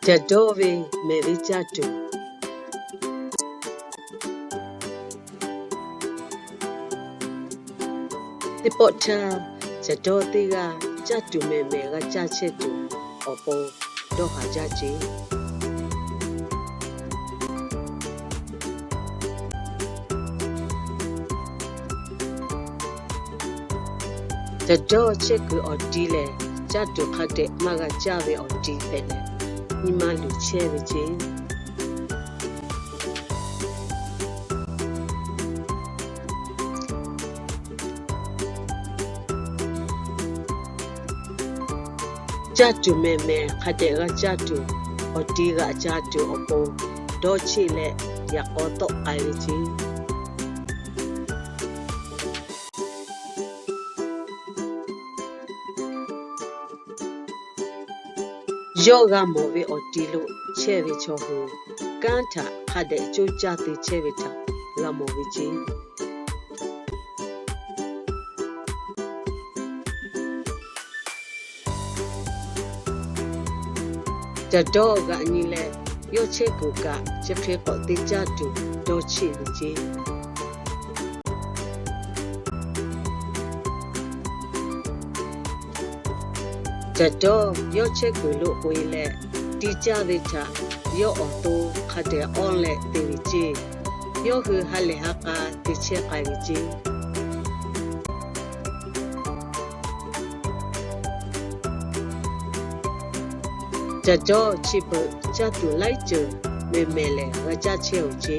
Caˬ dawˇ ve mehˬ ve caˇ tuˬ. Teˇ pawˆ htaˇ, caˬ dawˇ teˇ g'aˇ caˇ tuˬ mehˬ mehˬ g'a caˇ chehˇ tuˬ awˬ pon dawˇ haˍ jaˇ ce. Caˬ dawˇ chehˇ kuiˬ awˬ ti lehˬ, caˇ tuˬ hk'a dehꞈ maˇ g'a caˇ ve awˬ ti hpehꞈ leh, nyi ma luˬ chehˇ ve ce. Caˇ tuˬ mehˬ mehˬ hk'a dehꞈ g'a caˇ tuˬ, awˬ ti g'aꞈ ca tuˬ awˬ pon dawˇ cheˆ leh, yaꞈ k'aw tawˆ k'ai ve ce. Yawˇ g'a mawˬ ve awˬ ti lo chehˇ ve chaw hui, kanˉ htaꞈ hk'a dehꞈ coˇ caˇ te chehˇ ve htaꞈ g'a mawˬ ve ce. Caˬ dawˇ g'aꞈ nyi leh, yawˇ chehˇ kuiˬ kaꞈ chi hk'e k'awꞈ te caˇ tuˬ dawˇ cheˆ ve ce. Caˬ dawˇ yawˇ chehˇ kuiˬ lo k'oꞈ e leh, ti caˇ ve htaꞈ yawˇ awˬ to hk'a dehꞈ awˇ leh te ve ce. Yawˇ hui ha lehˬ ha k'a te chehˇ k'ai ve ce. Caˬ dawˇ chi beuꞈ caˇ tuˬ laiˉ ceuˬ mehˬ mehˬ lehˬ g'a caˇ chehˇ oˬ ce.